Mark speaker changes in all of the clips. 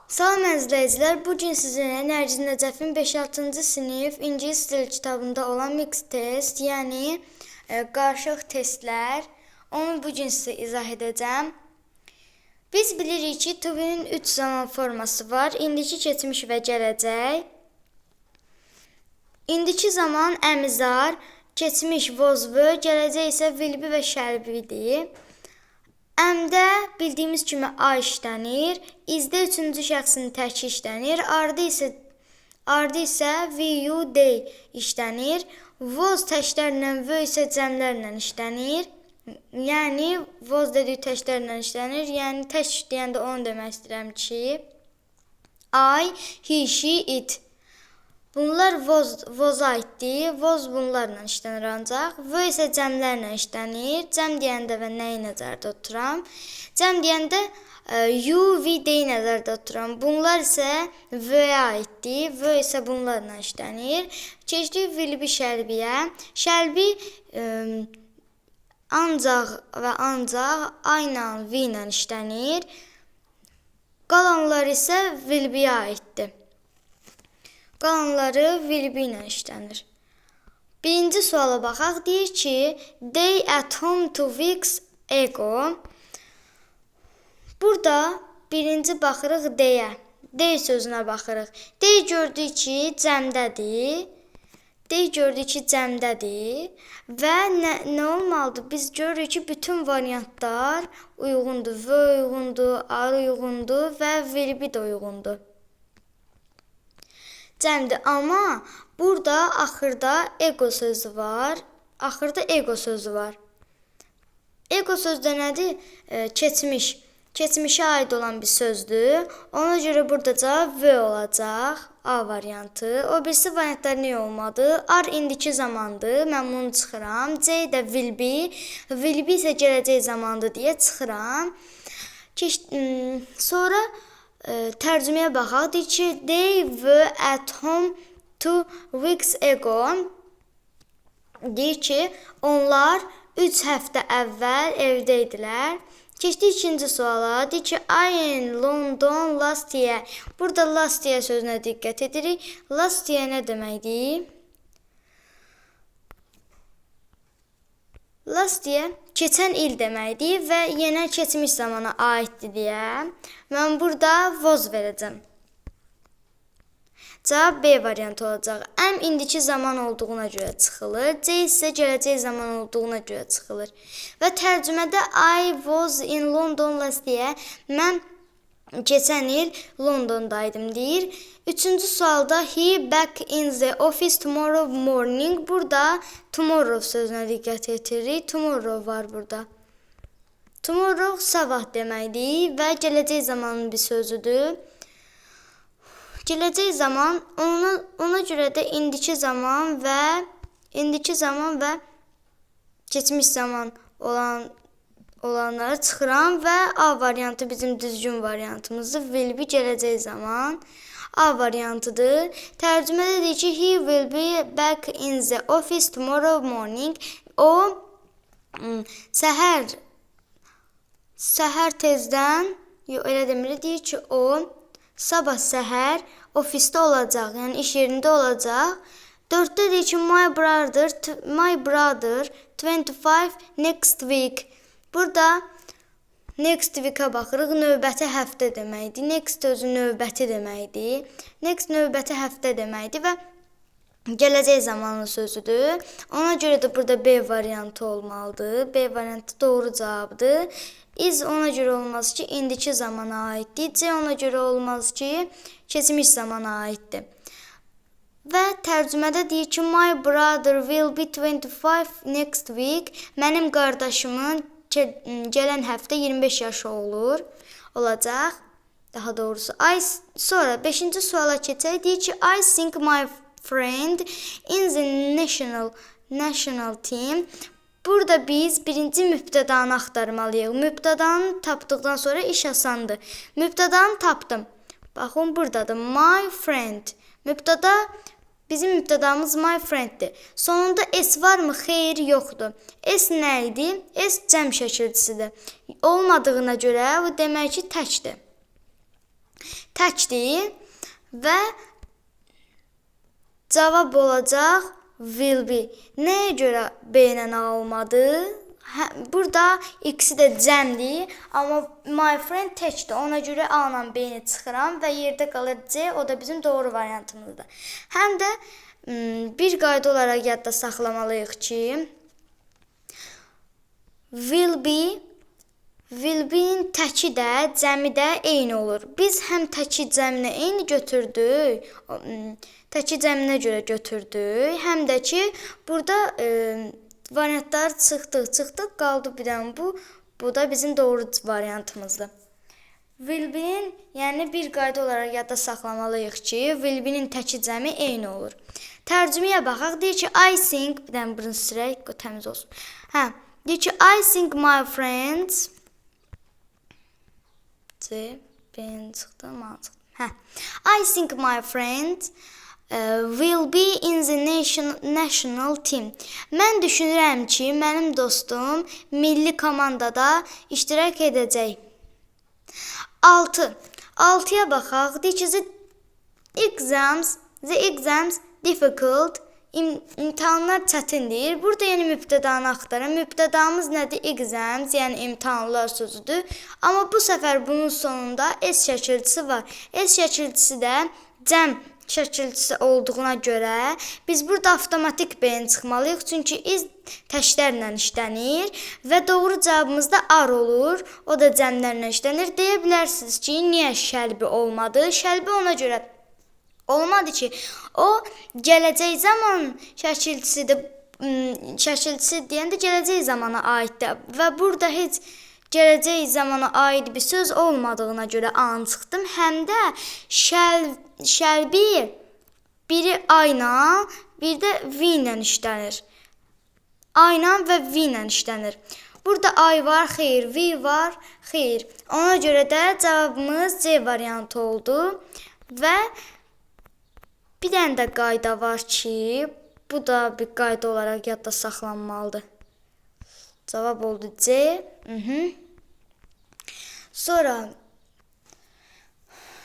Speaker 1: Salam əzizləyicilər, bu gün sizinlə Nərgiz Nəcəfin 5-6-cı sinif ingilis dili kitabında olan mix test, yəni qarışıq testlər, onu bu gün sizə izah edəcəm. Biz bilirik ki, to be-nin 3 zaman forması var: indiki, keçmiş və gələcək. İndiki zaman am, is, are, keçmiş was, were, gələcək isə will be və shall be-dir. Am-də bildiyimiz kimi I işlənir, is-də üçüncü şəxsin təki işlənir, are-da isə we, you, they işlənir. Was təklərlə, were isə cəmlərlə işlənir. Yəni was dedik təklərlə işlənir. Yəni tək deyəndə onu demək istəyirəm ki, I, he, she, it. Bunlar was-a aiddir. Was bunlarla işlənir ancaq. Were isə cəmlərlə işlənir. Cəm deyəndə və nəyi nəzərdə tuturam? Cəm deyəndə you, we, they nəzərdə tuturam. Bunlar isə were-yə aiddir. Were isə bunlarla işlənir. Keçdik will be, shall be-yə. Shall be ancaq və ancaq I ilə, we ilə işlənir. Qalanlar isə will be-yə aiddir. Qalanları will be ilə işlənir. Birinci suala baxaq. Deyir ki, they at home 2 weeks ago. Burada birinci baxırıq they-ə. They sözünə baxırıq. They gördük ki, cəmdədir. They gördük ki, cəmdədir və nə olmalıdır? Biz görürük ki, bütün variantlar uyğundur. Were uyğundur, are uyğundur və will be də uyğundur. Cəmdir, amma burada axırda ago sözü var. Axırda ago sözü var. Ago sözü də nədir? Keçmiş. Keçmişə aid olan bir sözdür. Ona görə burada cavab were olacaq. A variantı. O birisi variantlar niyə olmadı? Are indiki zamandır. Mən bunu çıxıram. C də will be. Will be isə gələcək zamandır deyə çıxıram. Sonra tərcüməyə baxaq. Deyir ki, they were at home 2 weeks ago. Deyir ki, onlar 3 həftə əvvəl evdə idilər. Keçdik ikinci suala. Deyir ki, I in London last year. Burada last year sözünə diqqət edirik. Last year nə deməkdir? Last year keçən il deməkdir və yenə keçmiş zamana aiddir deyə mən burada was verəcəm. Cavab B variantı olacaq. Am indiki zaman olduğuna görə çıxılır. C isə gələcək zaman olduğuna görə çıxılır. Və tərcümədə I was in London last year. Mən keçən il Londondaydım deyir. Üçüncü sualda he back in the office tomorrow morning. Burada tomorrow sözünə diqqət yetirik. Tomorrow var burada. Tomorrow sabah deməkdir və gələcək zamanın bir sözüdür. Gələcək zaman ona görə də indiki zaman və keçmiş zaman olanları çıxıram və A variantı bizim düzgün variantımızdır. Will be gələcək zaman. A variantıdır. Tərcümədə deyir ki, he will be back in the office tomorrow morning. O səhər tezdən, yox, elə demir, deyir ki, o sabah səhər ofisdə olacaq, yəni iş yerində olacaq. Dörddə deyir ki, my brother 25 next week. Burada next week-ə baxırıq, növbəti həftə deməkdir. Next sözü növbəti deməkdir. Next növbəti həftə deməkdir və gələcək zamanlı sözüdür. Ona görə də burada B variantı olmalıdır. B variantı doğru cavabdır. Is ona görə olmaz ki, indiki zamana aiddir. C ona görə olmaz ki, keçmiş zamana aiddir. Və tərcümədə deyir ki, my brother will be 25 next week. Mənim qardaşımın gələn həftə 25 yaşı olur, olacaq. Daha doğrusu. I, sonra 5-ci suala keçək. Deyir ki, I think my friend in the national team. Burada biz birinci mübtədanı axtarmalıyıq. Mübtədanı tapdıqdan sonra iş asandır. Mübtədanı tapdım. Baxın, buradadır. My friend. Mübtəda, bizim mübtədamız my frienddir. Sonunda S varmı? Xeyr, yoxdur. S nə idi? S cəm şəkilçisidir. Olmadığına görə bu demək ki, təkdir. Təkdir və cavab olacaq will be. Nəyə görə B ilə A olmadı? Hə, burada ikisi də cəmdir, amma my friend təkdir. Ona görə A ilə B-ni çıxıram və yerdə qalır C, o da bizim doğru variantımızdır. Həm də bir qayda olaraq yadda saxlamalıyıq ki, will be will be-nin təki də, cəmi də eyni olur. Biz həm təki cəminə eyni götürdük, təki cəminə görə götürdük, həm də ki, burada variantlar çıxdıq, qaldı bir dənə bu. Bu da bizim doğru variantımızdır. Will be-nin, yəni bir qayda olaraq yadda saxlamalıyıq ki, will be-nin təki cəmi eyni olur. Tərcüməyə baxaq. Deyir ki, I think, bir dənə bunu silək, təmiz olsun. Hə, deyir ki, I think my friends C, B çıxdı, M çıxdı. Hə. I think my friends will be in the national team. Mən düşünürəm ki, mənim dostum milli komandada iştirak edəcək. 6. 6-ya baxaq. Deyir ki, the exams difficult. İmtahanlar çətindir. Burada yəni mübtədanı axtarım. Mübtədamız nədir? Exams, yəni imtahanlar sözüdür. Amma bu səfər bunun sonunda S şəkilçisi var. S şəkilçisi də cəm şəkilçisi olduğuna görə biz burada avtomatik B-ni çıxmalıyıq. Çünki is təklərlə işlənir və doğru cavabımız da are olur. O da cəmlərlə işlənir. Deyə bilərsiniz ki, niyə shall be olmadı? Shall be ona görə olmadı ki, o gələcək zaman şəkilçisidir. Şəkilçisi deyəndə gələcək zamana aiddir və burada heç gələcək zamana aid bir söz olmadığına görə A-nı çıxdım. Həm də shall be biri I-la, bir də we ilə işlənir. I-la və we ilə işlənir. Burada I var, xeyr, we var, xeyr. Ona görə də cavabımız C variantı oldu və bir dənə də qayda var ki, bu da bir qayda olaraq yadda saxlanmalıdır. Cavab oldu C. Sonra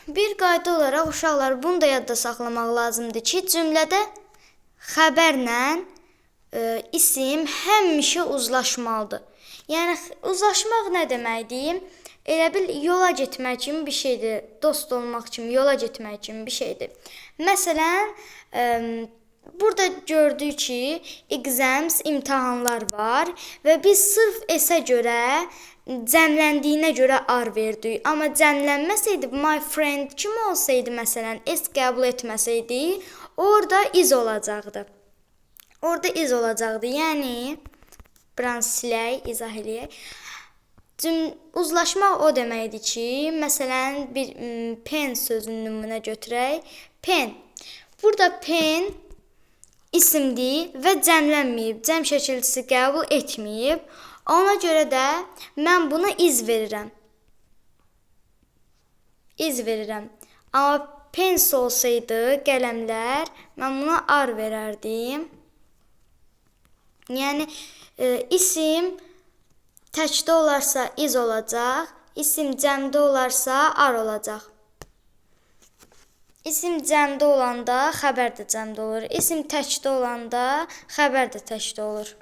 Speaker 1: bir qayda olaraq uşaqlar bunu da yadda saxlamaq lazımdır ki, cümlədə xəbərlə isim həmişə uzlaşmalıdır. Yəni uzlaşmaq nə deməkdir? Elə bil yola getmək kimi bir şeydir. Dost olmaq kimi, yola getmək kimi bir şeydir. Məsələn, burada gördük ki, exams, imtahanlar var və biz sırf S-ə görə, cəmləndiyinə görə are verdik. Amma cəmlənməsəydi, my friend kim olsaydı, məsələn, S qəbul etməsəydi, orada is olacaqdı. Orada is olacaqdı. Yəni, buranı silək, izah eləyək. Uzlaşmaq o deməkdir ki, məsələn, bir pen sözünü nümunə götürək. Pen. Burada pen isimdir və cəmlənməyib, cəm şəkilçisi qəbul etməyib. Ona görə də mən buna is verirəm. Is verirəm. Amma pens olsaydı, qələmlər, mən buna are verərdim. Yəni, isim təkdə olarsa is olacaq, isim cəmdə olarsa are olacaq. İsim cəmdə olanda xəbər də cəmdə olur. İsim təkdə olanda xəbər də təkdə olur.